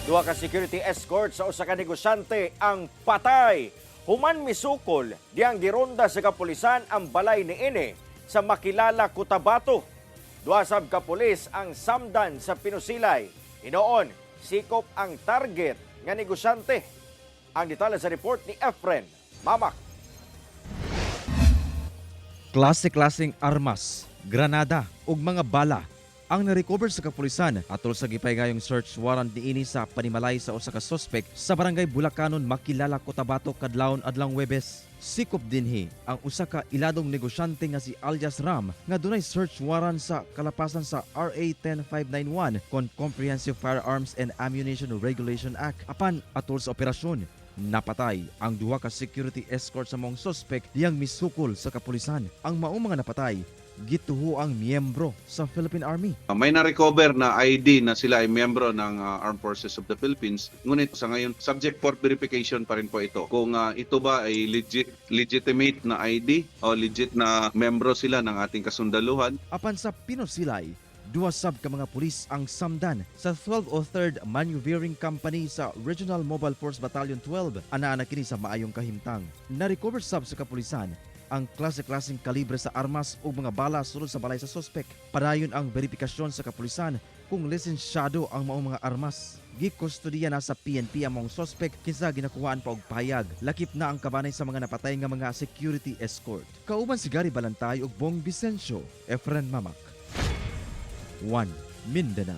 Duha ka security escort sa usa ka negosyante ang patay. Human misukol diyang gironda sa kapulisan ang balay niini sa Makilala, Cotabato. Duha sab ka pulis ang samdan sa pinusilay. Hinoon, sikop ang target nga negosyante. Ang detalye sa report ni Efren Mamak. Klase-klaseng armas, granada ug mga bala ang na-recover sa kapulisan atol sa gipaygayong search warrant niini sa panimalay sa usa ka suspect sa Barangay Bulacanon, Makilala, Cotabato kadlawon adlawng Webes. Sikop dinhi ang usa ka iladong negosyante nga si alias Ram nga dunay search warrant sa kalapasan sa RA 10591 kon Comprehensive Firearms and Ammunition Regulation Act. Apan atol sa operasyon, napatay ang duha ka security escort sa maong suspect diyang misukol sa kapulisan. Ang maong mga napatay gituho ang miyembro sa Philippine Army. May na-recover na ID na sila ay miyembro ng Armed Forces of the Philippines. Ngunit sa ngayon, subject for verification pa rin po ito. Kung ito ba ay legitimate na ID o legit na membro sila ng ating kasundaluhan. Apan sa pinusilay, duha sab ka mga pulis ang samdan sa 1203rd Maneuvering Company sa Regional Mobile Force Battalion 12. Anaa na kini sa maayong kahimtang. Na-recover sab sa kapulisan ang klase-klaseng kalibre sa armas ug mga bala sulod sa balay sa suspect. Padayon ang verifikasyon sa kapulisan kung lisensyado ang maong mga armas. Gikustodiya na sa PNP ang maong suspect kinsa ginakuhaan pa og pahayag. Lakip na ang kabanay sa mga napatay nga mga security escort. Kauban si Gary Balantay ug Bong Vicencio, Efren Mamak. 1 Mindanao.